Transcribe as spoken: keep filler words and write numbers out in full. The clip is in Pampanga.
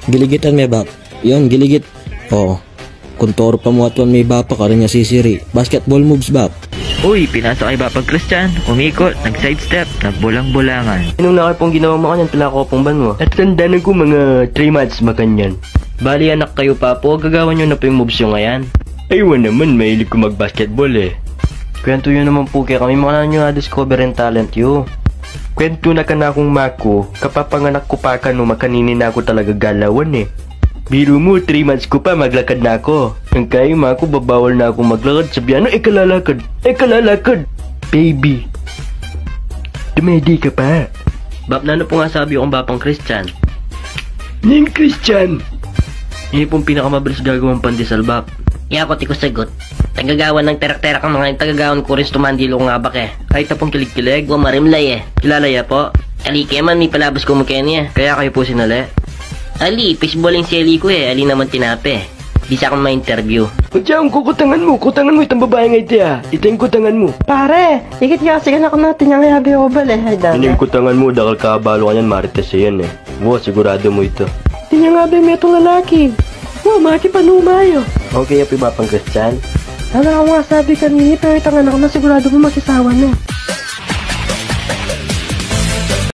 Giligitan me, Bap. Yun, giligit. O, kuntoro pa mu atuan me i Bapa, karin ya sisiri. Basketball moves, Bap. Uy, pinasa kay Bapang Christian, umikot, nag-sidestep, nagbulang-bulangan. Nung na kayu pung ginawa makanyan, pila ku pung ban mu? At tandanan ku, mga three months makanyan. Bali, anak kayu pa pu, gagawan yu na pu ing moves yu ngayan. Ay, wa naman, mahilig ku mag-basketball e. Kwentu yu naman pu kekami, makananu yu na-discover ing talent yu? Kwentu na kanakung ama ku, kapapanganak ku pa kanu, makanini na ku talaga galawan e. Biru mu, three months ku pa, maglakad na ku. Ing kaya ing ama ku, babawal na kung maglakad, sabian na, "E ka lalakad, e ka lalakad, baby. Dumedi ka pa." Bap, nanu pung asabi yu kang Bapang Christian? Ning Christian! Ini pung pinakamabilis gagawang pandesal, Bap. Yaku, e ku sagut. Tagagawan nang terak-terak ing mga tagagawan ku rin, tumandilu kung abak e. Ay, tapung kilig-kilig. Wa, marimlay e. Kilala ya pu? Ali, kaya man mipalabas ku mu keni e. Kaya kayu pu sinali? Ali, fishball ing seli ku e. Ali naman tinape. Bisa kung ma-interview. Kutya, ing kukutangan mu, kutangan mu itang babaeng iti a. Ita ing kutangan mu. Pare, ikit ya kasi anak na, tinyang yabe o bale. Ay, dana. Ining kutangan mu, dakal ka balu kanyan, marites yan e. Wa, siguradu mu ita. Tinyang yabe me itang lalaki. Wa, makipanuma ya. Okay ya pu i Bapang Christian? Ala kung asabi kanini, pero itang anak na, siguradu mu makisawa ne.